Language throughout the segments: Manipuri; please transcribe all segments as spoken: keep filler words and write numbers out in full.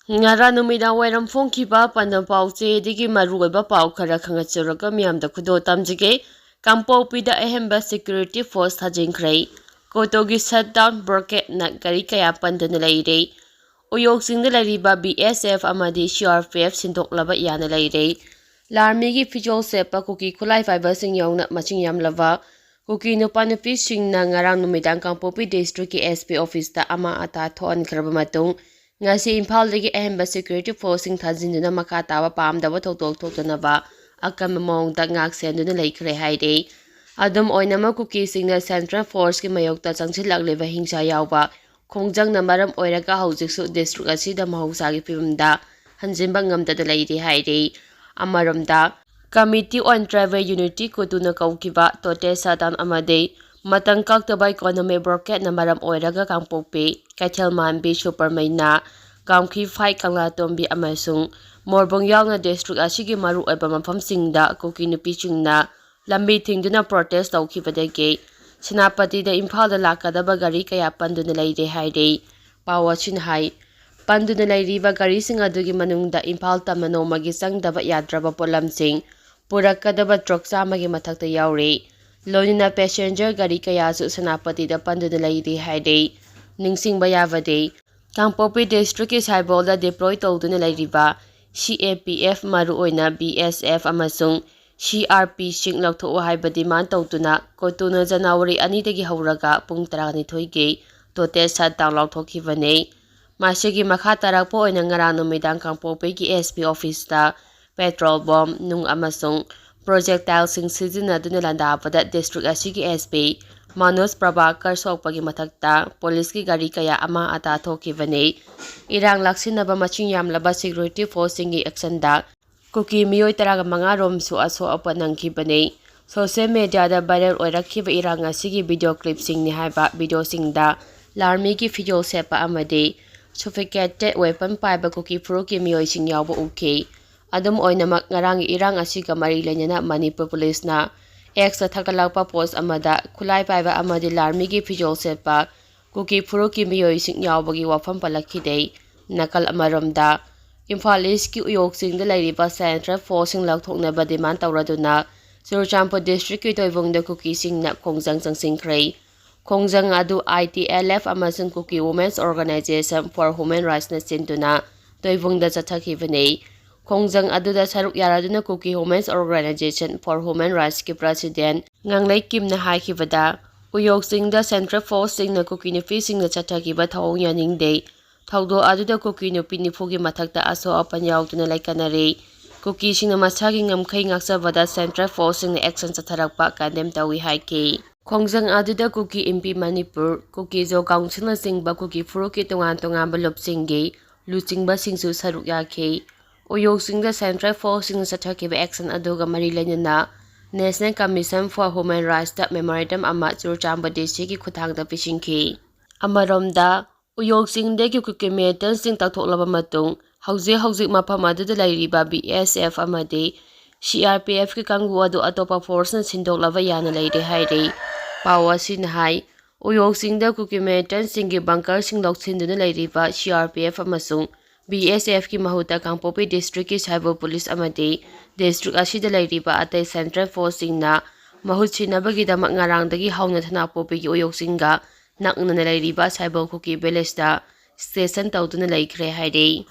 ꯉꯔꯥꯡ ꯅꯨꯃꯤꯗꯥꯡ ꯋꯥꯏꯔꯝ ꯐꯣꯡꯈꯤꯕ ꯄꯥꯟꯗꯝ ꯄꯥꯎꯆꯦꯗꯒꯤ ꯃꯔꯨꯑꯣꯏꯕ ꯄꯥꯎ ꯈꯔ ꯈꯪꯍꯟꯖꯔꯒ ꯃꯤꯌꯥꯝꯗ ꯈꯨꯗꯣꯜ ꯇꯝꯖꯒꯦ꯫ ꯀꯥꯡꯄꯣꯛꯄꯤꯗ ꯑꯍꯦꯟꯕ security force ꯊꯥꯖꯤꯟꯈ꯭ꯔꯦ꯫ ꯀꯣꯇꯣꯒꯤ shutdown blockade ꯅ ꯒꯥꯔꯤ ꯀꯌꯥ ꯄꯟꯗꯨꯅ ꯂꯩꯔꯦ꯫ ꯎꯌꯣꯛ ꯆꯤꯡꯗ ꯂꯩꯔꯤꯕ B S F ꯑꯃꯗꯤ C R P F ꯁꯤꯟꯗꯣꯛꯂꯕ ꯌꯥꯅ ꯂꯩꯔꯦ꯫ ꯂꯥꯔꯃꯤꯒꯤ ꯐꯤꯖꯣꯜ ꯁꯦꯠꯄ ꯀꯨꯀꯤ ꯈꯨꯠꯂꯥꯏ ꯄꯥꯏꯕꯁꯤꯡ ꯌꯥꯎꯅ ꯃꯁꯤꯡ ꯌꯥꯝꯂꯕ ꯀꯨꯀꯤ ꯅꯨꯄꯥ ꯅꯨꯄꯤꯁꯤꯡꯅ ꯉꯔꯥꯡ ꯅꯨꯃꯤꯗꯥꯡ ꯀꯥꯡꯄꯣꯛꯄꯤ district ꯀꯤ S P office ꯇ ꯑꯃꯥꯡ ꯑꯇꯥ ꯊꯣꯛꯍꯟꯈ꯭ꯔꯕ ꯃꯇꯨꯡ, ꯉꯁꯤ ꯏꯝꯐꯥꯜꯗꯒꯤ ꯑꯍꯦꯟꯕ security force ꯁꯤꯡ ꯊꯥꯖꯤꯟꯗꯨꯅ ꯃꯈꯥ ꯇꯥꯕ ꯄꯥꯝꯗꯕ ꯊꯧꯗꯣꯛ ꯊꯣꯛꯇꯅꯕ ꯑꯀꯟꯕ ꯃꯑꯣꯡꯗ ꯉꯥꯛ ꯁꯦꯟꯗꯨꯅ ꯂꯩꯈ꯭ꯔꯦ ꯍꯥꯏꯔꯤ꯫ ꯑꯗꯨꯝ ꯑꯣꯏꯅꯃꯛ, ꯀꯨꯀꯤꯁꯤꯡꯅ central force ꯀꯤ ꯃꯥꯌꯣꯛꯇ ꯆꯪꯁꯤꯜꯂꯛꯂꯤꯕ ꯍꯤꯡꯁꯥ ꯌꯥꯎꯕ ꯈꯣꯡꯖꯪꯅ ꯃꯔꯝ ꯑꯣꯏꯔꯒ ꯍꯧꯖꯤꯛꯁꯨ district ꯑꯁꯤꯗ ꯃꯍꯧꯁꯥꯒꯤ ꯐꯤꯕꯝꯗ ꯍꯟꯖꯤꯟꯕ ꯉꯝꯗꯅ ꯂꯩꯔꯤ ꯍꯥꯏꯔꯤ꯫ ꯑꯃꯔꯣꯝꯗ, Committee on Tribal Unity, ꯀꯣꯇꯨꯅ ꯀꯧꯈꯤꯕ total shutdown ꯑꯃꯗꯤ ꯃꯇꯝ ꯀꯛꯇꯕ economic blockade ꯅ ꯃꯔꯝ ꯑꯣꯏꯔꯒ ꯀꯥꯡꯄꯣꯛꯄꯤ, ꯀꯩꯊꯦꯜꯃꯥꯟꯕꯤ, ꯁꯨꯄꯔꯃꯩꯅ, ꯀꯥꯡꯈꯤꯐꯥꯏ, ꯀꯪꯂꯥꯇꯣꯝꯕꯤ ꯑꯃꯁꯨꯡ ꯃꯣꯔꯕꯣꯡ ꯌꯥꯎꯅ district ꯑꯁꯤꯒꯤ ꯃꯔꯨꯑꯣꯏꯕ ꯃꯐꯝꯁꯤꯡꯗ ꯀꯨꯀꯤ ꯅꯨꯄꯤꯁꯤꯡꯅ ꯂꯝꯕꯤ ꯊꯤꯡꯗꯨꯅ protest ꯇꯧꯈꯤꯕꯗꯒꯤ ꯁꯦꯅꯥꯄꯇꯤꯗ ꯏꯝꯐꯥꯜꯗ ꯂꯥꯛꯀꯗꯕ ꯒꯥꯔꯤ ꯀꯌꯥ ꯄꯟꯗꯨꯅ ꯂꯩꯔꯦ ꯍꯥꯏꯔꯤ꯫ ꯄꯥꯎ ꯑꯁꯤꯅ ꯍꯥꯏ, ꯄꯟꯗꯨꯅ ꯂꯩꯔꯤꯕ ꯒꯥꯔꯤꯁꯤꯡ ꯑꯗꯨꯒꯤ ꯃꯅꯨꯡꯗ ꯏꯝꯐꯥꯜ ꯇꯝꯅ ꯅꯣꯡꯃꯒꯤ ꯆꯪꯗꯕ ꯌꯥꯗ꯭ꯔꯕ ꯄꯣꯠꯂꯝꯁꯤꯡ ꯄꯨꯔꯛꯀꯗꯕ truck ꯆꯥꯝꯃꯒꯤ ꯃꯊꯛꯇ ꯌꯥꯎꯔꯤ꯫ ꯂꯣꯏꯅꯅ passenger ꯒꯥꯔꯤ ꯀꯌꯥꯁꯨ ꯁꯦꯅꯥꯄꯇꯤꯗ ꯄꯟꯗꯨꯅ ꯂꯩꯔꯤ ꯍꯥꯏꯔꯤ꯫ ꯅꯤꯡꯁꯤꯡꯕ ꯌꯥꯕꯗꯤ, ꯀꯥꯡꯄꯣꯛꯄꯤ district ꯀꯤ ꯁꯥꯏꯕꯣꯜꯗ deploy ꯇꯧꯗꯨꯅ ꯂꯩꯔꯤꯕ C A P F, ꯃꯔꯨꯑꯣꯏꯅ B S F ꯑꯃꯁꯨꯡ C R P ꯁꯤꯡ ꯂꯧꯊꯣꯛꯎ ꯍꯥꯏꯕ demand ꯇꯧꯗꯨꯅ ꯀꯣꯇꯨꯅ ꯖꯅꯋꯥꯔꯤ ꯑꯅꯤꯗꯒꯤ ꯍꯧꯔꯒ ꯄꯨꯡ ꯇꯔꯥꯅꯤꯊꯣꯏꯒꯤ total shutdown ꯂꯥꯎꯊꯣꯛꯈꯤꯕꯅꯤ꯫ ꯃꯁꯤꯒꯤ ꯃꯈꯥ ꯇꯥꯔꯛꯄ ꯑꯣꯏꯅ ꯉꯔꯥꯡ ꯅꯨꯃꯤꯗꯥꯡ ꯀꯥꯡꯄꯣꯛꯄꯤꯒꯤ S P office ꯇ petrol bomb, ꯅꯨꯡ ꯑꯃꯁꯨꯡ projectile ꯁꯤꯡ ꯁꯤꯖꯤꯟꯅꯗꯨꯅ ꯂꯥꯟꯗꯥꯕꯗ district ꯑꯁꯤꯒꯤ S P ꯃꯅꯣꯖ ꯄ꯭ꯔꯚꯥꯀꯔ ꯁꯣꯛꯄꯒꯤ ꯃꯊꯛꯇ police ꯀꯤ ꯒꯥꯔꯤ ꯀꯌꯥ ꯑꯃꯥꯡ ꯑꯇꯥ ꯊꯣꯛꯈꯤꯕꯅꯤ꯫ ꯏꯔꯥꯡ ꯂꯥꯛꯁꯤꯟꯅꯕ ꯃꯁꯤꯡ ꯌꯥꯝꯂꯕ security force ꯁꯤꯡꯒꯤ action ꯗ ꯀꯨꯀꯤ ꯃꯤꯑꯣꯏ ꯇꯔꯥꯃꯉꯥ ꯔꯣꯝꯁꯨ ꯑꯁꯣꯛ ꯑꯄꯟ ꯅꯪꯈꯤꯕꯅꯤ꯫ Social media ꯗ viral ꯑꯣꯏꯔꯛꯈꯤꯕ ꯏꯔꯥꯡ ꯑꯁꯤꯒꯤ video clip ꯁꯤꯡꯅꯤ ꯍꯥꯏꯕ video ꯁꯤꯡꯗ ꯂꯥꯔꯃꯤꯒꯤ ꯐꯤꯖꯣꯜ ꯁꯦꯠꯄ ꯑꯃꯗꯤ sophisticated weapon ꯄꯥꯏꯕ ꯀꯨꯀꯤ ꯐꯨꯔꯨꯞꯀꯤ ꯃꯤꯑꯣꯏꯁꯤꯡ ꯌꯥꯎꯕ ꯎꯈꯤ꯫ ꯑꯗꯨꯝ ꯑꯣꯏꯅꯃꯛ, ꯉꯔꯥꯡꯒꯤ ꯏꯔꯥꯡ ꯑꯁꯤꯒ ꯃꯔꯤ ꯂꯩꯅꯅ ꯃꯅꯤꯄꯨꯔ police ꯅ X ꯇ ꯊꯥꯒꯠꯂꯛꯄ post ꯑꯃꯗ ꯈꯨꯠꯂꯥꯏ ꯄꯥꯏꯕ ꯑꯃꯗꯤ ꯂꯥꯔꯃꯤꯒꯤ ꯐꯤꯖꯣꯜ ꯁꯦꯠꯄ ꯀꯨꯀꯤ ꯐꯨꯔꯨꯞꯀꯤ ꯃꯤꯑꯣꯏꯁꯤꯡ ꯌꯥꯎꯕꯒꯤ ꯋꯥꯐꯝ ꯄꯜꯂꯛꯈꯤꯗꯦ꯫ ꯅꯥꯀꯜ ꯑꯃꯔꯣꯝꯗ, ꯏꯝꯐꯥꯜ ꯏꯁꯀꯤ ꯎꯌꯣꯛ ꯆꯤꯡꯗ ꯂꯩꯔꯤꯕ ꯁꯦꯟꯇ꯭ꯔꯦꯜ ꯐꯣꯔꯁꯁꯤꯡ ꯂꯧꯊꯣꯛꯅꯕ ꯗꯤꯃꯥꯟ ꯇꯧꯔꯗꯨꯅ ꯆꯨꯔꯆꯥꯟꯄꯨꯔ ꯗꯤꯁꯇ꯭ꯔꯤꯛꯀꯤ ꯇꯣꯏꯕꯨꯡꯗ ꯀꯨꯀꯤꯁꯤꯡꯅ ꯈꯣꯡꯖꯪ ꯆꯪꯁꯤꯟꯈ꯭ꯔꯦ꯫ ꯈꯣꯡꯖꯪ ꯑꯗꯨ I T L F ꯑꯃꯁꯨꯡ Kuki Women's Organization for Human Rightsꯅ ꯁꯤꯟꯗꯨꯅ ꯇꯣꯏꯕꯨꯡꯗ ꯆꯠꯊꯈꯤꯕꯅꯤ꯫ ꯈꯣꯡꯖꯪ ꯑꯗꯨꯗ ꯁꯔꯨꯛ ꯌꯥꯔꯗꯨꯅ Kuki Women's Organization for Human Rightsꯀꯤ president ꯉꯥꯡꯂꯩ ꯀꯤꯝꯅ ꯍꯥꯏꯈꯤꯕꯗ, ꯎꯌꯣꯛ ꯆꯤꯡꯗ ꯁꯦꯟꯇ꯭ꯔꯦꯜ ꯐꯣꯔꯁꯁꯤꯡꯅ ꯀꯨꯀꯤ ꯅꯨꯄꯤꯁꯤꯡꯅ ꯆꯠꯊꯈꯤꯕ ꯊꯧꯑꯣꯡ ꯌꯥꯅꯤꯡꯗꯦ꯫ ꯊꯧꯗꯣꯛ ꯑꯗꯨꯗ ꯀꯨꯀꯤ ꯅꯨꯄꯤ ꯅꯤꯐꯨꯒꯤ ꯃꯊꯛꯇ ꯑꯁꯣꯛ ꯑꯄꯟ ꯌꯥꯎꯗꯨꯅ ꯂꯩꯀꯠꯅꯔꯤ꯫ ꯀꯨꯀꯤꯁꯤꯡꯅ ꯃꯁꯥꯒꯤ ꯉꯝꯈꯩ ꯉꯥꯛꯆꯕꯗ ꯁꯦꯟꯇ꯭ꯔꯦꯜ ꯐꯣꯔꯁꯁꯤꯡꯅ action ꯆꯠꯊꯔꯛꯄ condemn ꯇꯧꯏ ꯍꯥꯏꯈꯤ꯫ ꯈꯣꯡꯖꯪ ꯑꯗꯨꯗ ꯀꯨꯀꯤ ꯏꯝꯄꯤ ꯃꯅꯤꯄꯨꯔ, ꯀꯨꯀꯤ ꯖꯣ ꯀꯥꯎꯟꯁꯤꯜꯅꯆꯤꯡꯕ ꯀꯨꯀꯤ ꯐꯨꯔꯨꯞꯀꯤ ꯇꯣꯉꯥꯟ ꯇꯣꯉꯥꯟꯕ ꯂꯨꯞꯁꯤꯡꯒꯤ ꯂꯨꯆꯤꯡꯕꯁꯤꯡꯁꯨ ꯁꯔꯨꯛ ꯌꯥꯈꯤ꯫ ꯎꯌꯣꯛ ꯆꯤꯡꯗ ꯁꯦꯟꯇ꯭ꯔꯦꯜ ꯐꯣꯔꯁꯁꯤꯡꯅ ꯆꯠꯊꯈꯤꯕ action ꯑꯗꯨꯒ ꯃꯔꯤ ꯂꯩꯅꯅ National Commission for Human Rightsꯇ memorandum ꯑꯃ ꯆꯨꯔꯆꯥꯟꯄꯨꯔ ꯗꯤ ꯁꯤꯒꯤ ꯈꯨꯠꯊꯥꯡꯗ ꯄꯤꯁꯤꯟꯈꯤ꯫ ꯑꯃꯔꯣꯝꯗ, ꯎꯌꯣꯛ ꯆꯤꯡꯗꯒꯤ ꯀꯨꯀꯤ militantꯁꯤꯡ ꯇꯛꯊꯣꯛꯂꯕ ꯃꯇꯨꯡ, ꯍꯧꯖꯤꯛ ꯍꯧꯖꯤꯛ ꯃꯐꯝ ꯑꯗꯨꯗ ꯂꯩꯔꯤꯕ B S F ꯑꯃꯗꯤ C R P Fꯀꯤ ꯀꯥꯡꯕꯨ ꯑꯗꯨ ꯑꯇꯣꯞꯄ ꯐꯣꯔꯁꯅ ꯁꯤꯟꯗꯣꯛꯂꯕ ꯌꯥꯅ ꯂꯩꯔꯦ ꯍꯥꯏꯔꯤ꯫ ꯄꯥꯎ ꯑꯁꯤꯅ ꯍꯥꯏ, ꯎꯌꯣꯛ ꯆꯤꯡꯗ ꯀꯨꯀꯤ militantꯁꯤꯡꯒꯤ bunkerꯁꯤꯡ ꯂꯧꯁꯤꯟꯗꯨꯅ ꯂꯩꯔꯤꯕ C R P F ꯑꯃꯁꯨꯡ B S Fꯀꯤ ꯃꯍꯨꯠꯇ ꯀꯥꯡꯄꯣꯛꯄꯤ ꯗꯤꯁꯇ꯭ꯔꯤꯛꯀꯤ cyber police ꯑꯃꯗꯤ ꯗꯤꯁꯇ꯭ꯔꯤꯛ ꯑꯁꯤꯗ ꯂꯩꯔꯤꯕ ꯑꯇꯩ ꯁꯦꯟꯇ꯭ꯔꯦꯜ ꯐꯣꯔꯁꯁꯤꯡꯅ ꯃꯍꯨꯠ ꯁꯤꯟꯅꯕꯒꯤꯗꯃꯛ ꯉꯔꯥꯡꯗꯒꯤ ꯍꯧꯅ ꯊꯅꯥꯄꯣꯛꯄꯤꯒꯤ ꯎꯌꯣꯛ ꯆꯤꯡꯒ ꯅꯛꯅꯅ ꯂꯩꯔꯤꯕ ꯁꯥꯏꯕꯣꯜ ꯀꯨꯀꯤ ꯚꯤꯂꯦꯖꯇ ꯁ꯭ꯇꯦꯁꯟ ꯇꯧꯗꯨꯅ ꯂꯩꯈ꯭ꯔꯦ ꯍꯥꯏꯔꯤ꯫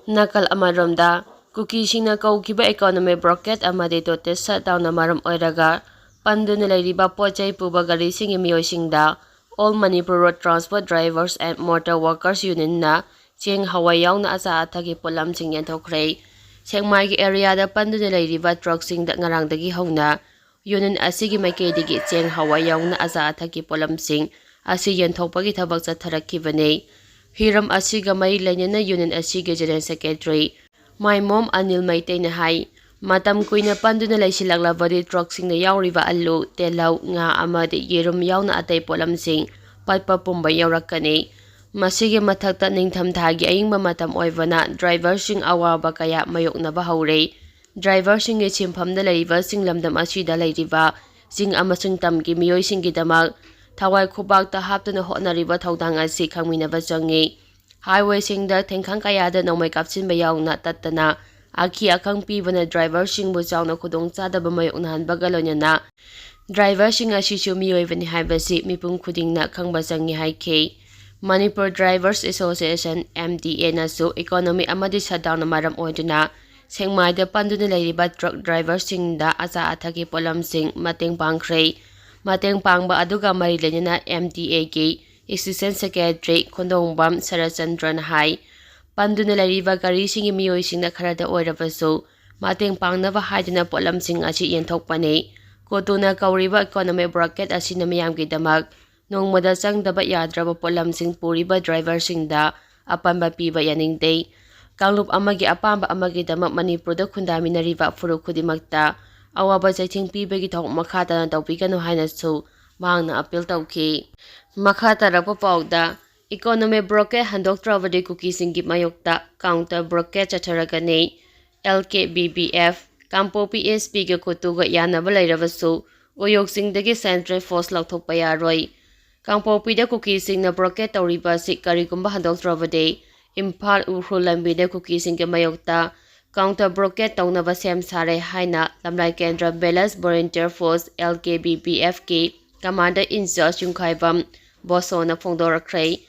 ꯅꯥꯀꯜ ꯑꯃꯔꯣꯝꯗ, ꯀꯨꯀꯤꯁꯤꯡꯅ ꯀꯧꯈꯤꯕ economic blockade ꯑꯃꯗꯤ total shutdownꯅ ꯃꯔꯝ ꯑꯣꯏꯔꯒ ꯄꯟꯗꯨꯅ ꯂꯩꯔꯤꯕ ꯄꯣꯠ ꯆꯩ ꯄꯨꯕ ꯒꯥꯔꯤꯁꯤꯡꯒꯤ ꯃꯤꯑꯣꯏꯁꯤꯡꯗ All Manipur Road Transport Drivers and Motor Workers Unionꯅ ꯆꯦꯡ, ꯍꯋꯥꯏ ꯌꯥꯎꯅ ꯑꯆꯥ ꯑꯊꯛꯀꯤ ꯄꯣꯠꯂꯝꯁꯤꯡ ꯌꯦꯟꯊꯣꯛꯈ꯭ꯔꯦ꯫ ꯁꯦꯛꯃꯥꯏꯒꯤ areaꯗ ꯄꯟꯗꯨꯅ ꯂꯩꯔꯤꯕ truckꯁꯤꯡꯗ ꯉꯔꯥꯡꯗꯒꯤ ꯍꯧꯅ union ꯑꯁꯤꯒꯤ ꯃꯥꯏꯀꯩꯗꯒꯤ ꯆꯦꯡ, ꯍꯋꯥꯏ ꯌꯥꯎꯅ ꯑꯆꯥ ꯑꯊꯛꯀꯤ ꯄꯣꯠꯂꯝꯁꯤꯡ ꯑꯁꯤ ꯌꯦꯟꯊꯣꯛꯄꯒꯤ ꯊꯕꯛ ꯆꯠꯊꯔꯛꯈꯤꯕꯅꯤ꯫ ꯍꯤꯔꯝ ꯑꯁꯤꯒ ꯃꯔꯤ ꯂꯩꯅꯅ union ꯑꯁꯤꯒꯤ general secretary ꯃꯥꯏꯃꯣꯝ ꯑꯅꯤꯜ ꯃꯩꯇꯩꯅ ꯍꯥꯏ, ꯃꯇꯝ ꯀꯨꯏꯅ ꯄꯟꯗꯨꯅ ꯂꯩꯁꯤꯜꯂꯛꯂꯕꯗꯤ truckꯁꯤꯡꯗ ꯌꯥꯎꯔꯤꯕ ꯑꯂꯨ, ꯇꯤꯜꯍꯧ, ꯉꯥ ꯑꯃꯗꯤ ꯌꯦꯔꯨꯝ ꯌꯥꯎꯅ ꯑꯇꯩ ꯄꯣꯠꯂꯝꯁꯤꯡ ꯄꯠꯄ ꯄꯨꯝꯕ ꯌꯥꯎꯔꯛꯀꯅꯤ꯫ ꯃꯁꯤꯒꯤ ꯃꯊꯛꯇ ꯅꯤꯡꯊꯝꯊꯥꯒꯤ ꯑꯏꯪꯕ ꯃꯇꯝ ꯑꯣꯏꯕꯅ driverꯁꯤꯡ ꯑꯋꯥꯕ ꯀꯌꯥ ꯃꯥꯌꯣꯛꯅꯕ ꯍꯧꯔꯦ꯫ Driverꯁꯤꯡꯒꯤ ꯁꯤꯟꯐꯝꯗ ꯂꯩꯔꯤꯕꯁꯤꯡ ꯂꯝꯗꯝ ꯑꯁꯤꯗ ꯂꯩꯔꯤꯕ ꯆꯤꯡ ꯑꯃꯁꯨꯡ ꯇꯝꯒꯤ ꯃꯤꯑꯣꯏꯁꯤꯡꯒꯤꯗꯃꯛ ꯊꯋꯥꯏ ꯈꯨꯕꯥꯛꯇ ꯍꯥꯞꯇꯨꯅ ꯍꯣꯠꯅꯔꯤꯕ ꯊꯧꯗꯥꯡ ꯑꯁꯤ ꯈꯪꯃꯤꯟꯅꯕ ꯆꯪꯏ꯫ Highwayꯁꯤꯡꯗ ꯊꯦꯡꯈꯥꯡ ꯀꯌꯥꯗ ꯅꯣꯡꯃꯩ ꯀꯥꯞꯁꯤꯟꯕ ꯌꯥꯎꯅ ꯇꯠꯇꯅ ꯑꯀꯤ ꯑꯈꯪ ꯄꯤꯕꯅ driverꯁꯤꯡꯕꯨ ꯆꯥꯎꯅ ꯈꯨꯗꯣꯡꯆꯥꯗꯕ ꯃꯥꯌꯣꯛꯅꯍꯟꯕꯒ ꯂꯣꯏꯅꯅ driverꯁꯤꯡ ꯑꯁꯤꯁꯨ ꯃꯤꯑꯣꯏꯕꯅꯤ ꯍꯥꯏꯕꯁꯤ ꯃꯤꯄꯨꯝ ꯈꯨꯗꯤꯡꯅ ꯈꯪꯕ ꯆꯪꯏ ꯍꯥꯏꯈꯤ꯫ Manipur Drivers Association, M D Aꯅꯁꯨ economy ꯑꯃꯗꯤ shutdownꯅ ꯃꯔꯝ ꯑꯣꯏꯗꯨꯅ ꯁꯦꯛꯃꯥꯏꯗ ꯄꯟꯗꯨꯅ ꯂꯩꯔꯤꯕ truck driverꯁꯤꯡꯗ ꯑꯆꯥ ꯑꯊꯛꯀꯤ ꯄꯣꯠꯂꯝꯁꯤꯡ ꯃꯇꯦꯡ ꯄꯥꯡꯈ꯭ꯔꯦ꯫ ꯃꯇꯦꯡ ꯄꯥꯡꯕ ꯑꯗꯨꯒ ꯃꯔꯤ ꯂꯩꯅꯅ M D Aꯒꯤ Assistant Secretary ꯈꯣꯟꯗꯣꯡꯕꯝ ꯁꯔꯠꯆꯟꯗ꯭ꯔꯅ ꯍꯥꯏ, ꯄꯟꯗꯨꯅ ꯂꯩꯔꯤꯕ ꯒꯥꯔꯤꯁꯤꯡꯒꯤ ꯃꯤꯑꯣꯏꯁꯤꯡꯅ ꯈꯔꯗ ꯑꯣꯏꯔꯕꯁꯨ ꯃꯇꯦꯡ ꯄꯥꯡꯅꯕ ꯍꯥꯏꯗꯨꯅ ꯄꯣꯠꯂꯝꯁꯤꯡ ꯑꯁꯤ ꯌꯦꯟꯊꯣꯛꯄꯅꯤ꯫ ꯀꯣꯇꯨꯅ ꯀꯧꯔꯤꯕ economic blockade ꯑꯁꯤꯅ ꯃꯤꯌꯥꯝꯒꯤꯗꯃꯛ ꯅꯣꯡꯃꯗ ꯆꯪꯗꯕ ꯌꯥꯗ꯭ꯔꯕ ꯄꯣꯠꯂꯝꯁꯤꯡ ꯄꯨꯔꯤꯕ driverꯁꯤꯡꯗ ꯑꯄꯟꯕ ꯄꯤꯕ ꯌꯥꯅꯤꯡꯗꯦ꯫ ꯀꯥꯡꯂꯨꯞ ꯑꯃꯒꯤ ꯑꯄꯥꯝꯕ ꯑꯃꯒꯤꯗꯃꯛ ꯃꯅꯤꯄꯨꯔꯗ ꯈꯨꯟꯗꯥꯃꯤꯟꯅꯔꯤꯕ ꯐꯨꯔꯨꯞ ꯈꯨꯗꯤꯡꯃꯛꯇ ꯑꯋꯥꯕ ꯆꯩꯊꯦꯡ ꯄꯤꯕꯒꯤ ꯊꯧꯑꯣꯡ ꯃꯈꯥ ꯇꯥꯅ ꯇꯧꯕꯤꯒꯅꯨ ꯍꯥꯏꯅꯁꯨ ꯃꯍꯥꯛꯅ appeal ꯇꯧꯈꯤ꯫ ꯃꯈꯥ ꯇꯥꯔꯛꯄ ꯄꯥꯎꯗ, economic blockade ꯍꯟꯗꯣꯛꯇ꯭ꯔꯕꯗꯤ ꯀꯨꯀꯤꯁꯤꯡꯒꯤ ꯃꯥꯌꯣꯛꯇ counter blockade ꯆꯠꯊꯔꯒꯅꯤ꯫ L K B B F, ꯀꯥꯡꯄꯣꯛꯄꯤ S Pꯒ ꯀꯣꯇꯨꯒ ꯌꯥꯅꯕ ꯂꯩꯔꯕꯁꯨ, ꯎꯌꯣꯛ ꯆꯤꯡꯗꯒꯤ central force ꯂꯧꯊꯣꯛꯄ ꯌꯥꯔꯣꯏ꯫ ꯀꯥꯡꯄꯣꯛꯄꯤꯗ ꯀꯨꯀꯤꯁꯤꯡꯅ blockade ꯇꯧꯔꯤꯕ ꯑꯁꯤ ꯀꯔꯤꯒꯨꯝꯕ ꯍꯟꯗꯣꯛꯇ꯭ꯔꯕꯗꯤ ꯏꯝꯐꯥꯜ ꯎꯈ꯭ꯔꯨꯜ ꯂꯝꯕꯤꯗ ꯀꯨꯀꯤꯁꯤꯡꯒꯤ ꯃꯥꯌꯣꯛꯇ counter blockade ꯇꯧꯅꯕ ꯁꯦꯝ ꯁꯥꯔꯦ ꯍꯥꯏꯅ ꯂꯝꯂꯥꯏ ꯀꯦꯟꯗ꯭ꯔ Village Volunteer Force, L K B B Fꯀꯤ commander in charge ꯌꯨꯝꯈꯥꯏꯕꯝ ꯕꯣꯁꯣꯅ ꯐꯣꯡꯗꯣꯔꯛꯈ꯭ꯔꯦ꯫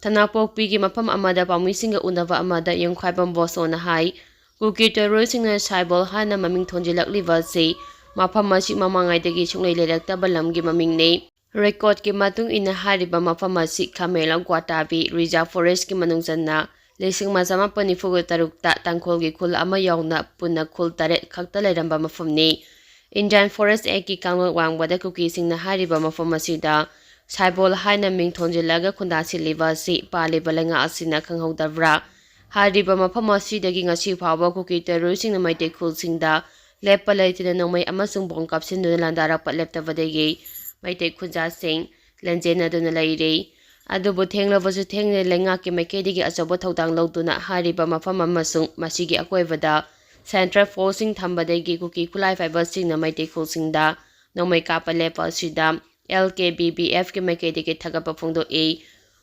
ꯊꯅꯥꯄꯣꯛꯄꯤꯒꯤ ꯃꯐꯝ ꯑꯃꯗ ꯄꯥꯎꯃꯤꯁꯤꯡꯒ ꯎꯅꯕ ꯑꯃꯗ ꯌꯨꯝꯈꯥꯏꯕꯝ ꯕꯣꯁꯣꯅ ꯍꯥꯏ, ꯀꯨꯀꯤ ꯇꯦꯔꯣꯔꯤꯁꯁꯤꯡꯅ ꯁꯥꯏꯕꯣꯜ ꯍꯥꯏꯅ ꯃꯃꯤꯡ ꯊꯣꯟꯖꯤꯜꯂꯛꯂꯤꯕ ꯑꯁꯤ ꯃꯐꯝ ꯑꯁꯤ ꯃꯃꯥꯡꯉꯩꯗꯒꯤ ꯁꯨꯡꯂꯩ ꯂꯩꯔꯛꯇꯕ ꯂꯝꯒꯤ ꯃꯃꯤꯡꯅꯤ꯫ Recordꯀꯤ ꯃꯇꯨꯡ ꯏꯟꯅ ꯍꯥꯏꯔꯤꯕ ꯃꯐꯝ ꯑꯁꯤ ꯈꯥꯃꯦꯟꯂꯣꯛ ꯒ꯭ꯋꯥꯇꯥꯕꯤ Reserve Forestꯀꯤ ꯃꯅꯨꯡ ꯆꯟꯅ ꯂꯤꯁꯤꯡ ꯑꯃ ꯆꯃꯥꯄꯟ ꯅꯤꯐꯨꯒ ꯇꯔꯨꯛꯇ ꯇꯥꯡꯈꯨꯜꯒꯤ ꯈꯨꯜ ꯑꯃ ꯌꯥꯎꯅ ꯄꯨꯟꯅ ꯈꯨꯜ ꯇꯔꯦꯠ ꯈꯛꯇ ꯂꯩꯔꯝꯕ ꯃꯐꯝꯅꯤ꯫ Indian Forest Actꯀꯤ ꯀꯥꯡꯂꯨꯞ ꯋꯥꯡꯃꯗ ꯀꯨꯀꯤꯁꯤꯡꯅ ꯍꯥꯏꯔꯤꯕ ꯃꯐꯝ ꯑꯁꯤꯗ ꯁꯥꯏꯕꯣꯜ ꯍꯥꯏꯅ ꯃꯤꯡ ꯊꯣꯟꯖꯤꯜꯂꯒ ꯈꯨꯟꯗꯥꯁꯤꯜꯂꯤꯕ ꯑꯁꯤ ꯄꯥꯜꯂꯤꯕ ꯂꯩꯉꯥꯛ ꯑꯁꯤꯅ ꯈꯪꯍꯧꯗꯕ꯭ꯔꯥ? ꯍꯥꯏꯔꯤꯕ ꯃꯐꯝ ꯑꯁꯤꯗꯒꯤ ꯉꯁꯤ ꯐꯥꯎꯕ ꯀꯨꯀꯤ ꯇꯦꯔꯣꯔꯤꯁꯁꯤꯡꯅ ꯃꯩꯇꯩ ꯈꯨꯜꯁꯤꯡꯗ ꯂꯦꯞꯄ ꯂꯩꯇꯅ ꯅꯣꯡꯃꯩ ꯑꯃꯁꯨꯡ ꯕꯣꯝ ꯀꯥꯞꯁꯤꯟꯗꯨꯅ ꯂꯥꯟꯗꯥꯔꯛꯄ ꯂꯦꯞꯇꯕꯗꯒꯤ ꯃꯩꯇꯩ ꯈꯨꯟꯖꯥꯁꯤꯡ ꯂꯦꯟꯖꯦꯟꯅꯗꯨꯅ ꯂꯩꯔꯤ꯫ ꯑꯗꯨꯕꯨ ꯊꯦꯡꯂꯕꯁꯨ ꯊꯦꯡꯅ ꯂꯩꯉꯥꯛꯀꯤ ꯃꯥꯏꯀꯩꯗꯒꯤ ꯑꯆꯧꯕ ꯊꯧꯗꯥꯡ ꯂꯧꯗꯨꯅ ꯍꯥꯏꯔꯤꯕ ꯃꯐꯝ ꯑꯃꯁꯨꯡ ꯃꯁꯤꯒꯤ ꯑꯀꯣꯏꯕꯗ central forceꯁꯤꯡ ꯊꯝꯕꯗꯒꯤ ꯀꯨꯀꯤ ꯈꯨꯠꯂꯥꯏ ꯄꯥꯏꯕꯁꯤꯡꯅ ꯃꯩꯇꯩ ꯈꯨꯜꯁꯤꯡꯗ ꯅꯣꯡꯃꯩ ꯀꯥꯞꯄ ꯂꯦꯞꯄ ꯑꯁꯤꯗ L K B B Fꯀꯤ ꯃꯥꯏꯀꯩꯗꯒꯤ ꯊꯥꯒꯠꯄ ꯐꯣꯡꯗꯣꯛꯏ꯫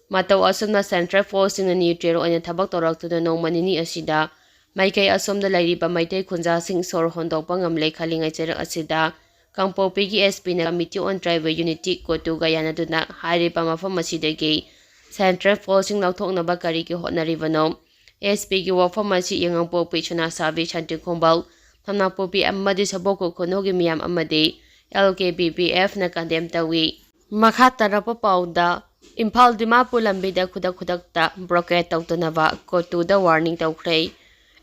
ꯃꯇꯧ ꯑꯁꯨꯝꯅ ꯁꯦꯟꯇ꯭ꯔꯦꯜ ꯐꯣꯔꯁꯁꯤꯡꯅ ꯅ꯭ꯌꯨꯇ꯭ꯔꯦꯜ ꯑꯣꯏꯅ ꯊꯕꯛ ꯇꯧꯔꯛꯇꯨꯅ ꯅꯣꯡꯃ ꯅꯤꯅꯤ ꯑꯁꯤꯗ ꯃꯥꯏꯀꯩ ꯑꯁꯣꯝꯗ ꯂꯩꯔꯤꯕ ꯃꯩꯇꯩ ꯈꯨꯟꯖꯥꯁꯤꯡ ꯁꯣꯔ ꯍꯣꯟꯗꯣꯛꯄ ꯉꯝꯂꯦ ꯈꯜꯂꯤꯉꯩ ꯆꯩꯔꯛ ꯑꯁꯤꯗ ꯀꯥꯡꯄꯣꯛꯄꯤꯒꯤ S P ꯅ Committee on Tribal Unity, ꯀꯣꯇꯨꯒ ꯌꯥꯅꯗꯨꯅ ꯍꯥꯏꯔꯤꯕ ꯃꯐꯝ ꯑꯁꯤꯗꯒꯤ ꯁꯦꯟꯇ꯭ꯔꯦꯜ ꯐꯣꯔꯁꯁꯤꯡ ꯂꯧꯊꯣꯛꯅꯕ ꯀꯔꯤꯒꯤ ꯍꯣꯠꯅꯔꯤꯕꯅꯣ? S P ꯒꯤ ꯋꯥꯐꯝ ꯑꯁꯤ ꯌꯥꯏꯉꯪꯄꯣꯛꯄꯤ, ꯁꯅꯥꯁꯥꯕꯤ, ꯁꯥꯟꯇꯤꯈꯣꯡꯕꯥꯜ, ꯊꯝꯅꯥꯄꯣꯛꯄꯤ ꯑꯃꯗꯤ ꯁꯕꯣꯛꯈꯣ ꯈꯨꯟꯍꯧꯒꯤ ꯃꯤꯌꯥꯝ ꯑꯃꯗꯤ L K B B F ꯅ condemn ꯇꯧꯏ꯫ ꯃꯈꯥ ꯇꯥꯔꯛꯄ ꯄꯥꯎꯗ, ꯏꯝꯐꯥꯜ ꯗꯤꯃꯥꯄꯨꯔ ꯂꯝꯕꯤꯗ ꯈꯨꯗꯛ ꯈꯨꯗꯛꯇ blockade ꯇꯧꯗꯅꯕ ꯀꯣꯇꯨꯗ warning ꯇꯧꯈ꯭ꯔꯦ꯫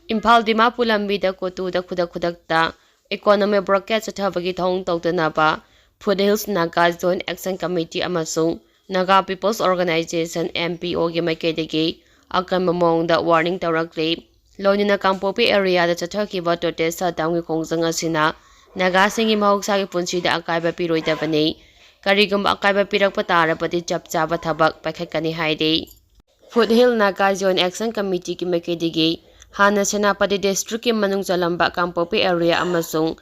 ꯏꯝꯐꯥꯜ ꯗꯤꯃꯥꯄꯨꯔ ꯂꯝꯕꯤꯗ ꯀꯣꯇꯨꯗ ꯈꯨꯗꯛ ꯈꯨꯗꯛꯇ economic blockade ꯆꯠꯊꯕꯒꯤ ꯊꯧꯑꯣꯡ ꯇꯧꯗꯅꯕ Foothills Naga Joint Action Committee ꯑꯃꯁꯨꯡ Naga People's Organisation, N P O ꯒꯤ ꯃꯥꯏꯀꯩꯗꯒꯤ ꯑꯀꯟꯕ ꯃꯑꯣꯡꯗ warning ꯇꯧꯔꯛꯂꯤ꯫ ꯂꯣꯏꯅꯅ ꯀꯥꯡꯄꯣꯛꯄꯤ area ꯗ ꯆꯠꯊꯈꯤꯕ total shutdown ꯒꯤ ꯈꯣꯡꯖꯪ ꯑꯁꯤꯅ ꯅꯥꯒꯥꯁꯤꯡꯒꯤ ꯃꯍꯧꯁꯥꯒꯤ ꯄꯨꯟꯁꯤꯗ ꯑꯀꯥꯏꯕ ꯄꯤꯔꯣꯏꯗꯕꯅꯤ꯫ ꯀꯔꯤꯒꯨꯝꯕ ꯑꯀꯥꯏꯕ ꯄꯤꯔꯛꯄ ꯇꯥꯔꯕꯗꯤ ꯆꯞ ꯆꯥꯕ ꯊꯕꯛ ꯄꯥꯏꯈꯠꯀꯅꯤ ꯍꯥꯏꯔꯤ꯫ Foothill Naga Joint Action Committee ꯒꯤ ꯃꯥꯏꯀꯩꯗꯒꯤ ꯍꯥꯟꯅ ꯁꯦꯅꯥꯄꯇꯤ district ꯀꯤ ꯃꯅꯨꯡ ꯆꯜꯂꯝꯕ ꯀꯥꯡꯄꯣꯛꯄꯤ area ꯑꯃꯁꯨꯡ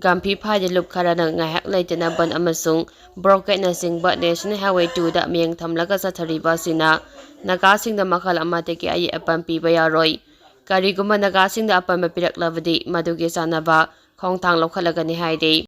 ꯒꯝꯐꯤꯐꯥꯏꯗ ꯂꯨꯞ ꯈꯔꯅ ꯉꯥꯏꯍꯥꯛ ꯂꯩꯇꯅ ꯕꯟ ꯑꯃꯁꯨꯡ blockade ꯅꯆꯤꯡꯕ National Highway two ꯗ ꯃꯤꯠꯌꯦꯡ ꯊꯝꯂꯒ ꯆꯠꯊꯔꯤꯕ ꯑꯁꯤꯅ ꯅꯥꯒꯥꯁꯤꯡꯗ ꯃꯈꯜ ꯑꯃꯗꯒꯤ ꯑꯌꯦꯠ ꯑꯄꯟ ꯄꯤꯕ ꯌꯥꯔꯣꯏ꯫ ꯀꯔꯤꯒꯨꯝꯕ ꯅꯥꯒꯥꯁꯤꯡꯗ ꯑꯄꯟꯕ ꯄꯤꯔꯛꯂꯕꯗꯤ ꯃꯗꯨꯒꯤ ꯆꯥꯅꯕ ꯈꯣꯡꯊꯥꯡ ꯂꯧꯈꯠꯂꯒꯅꯤ ꯍꯥꯏꯔꯤ꯫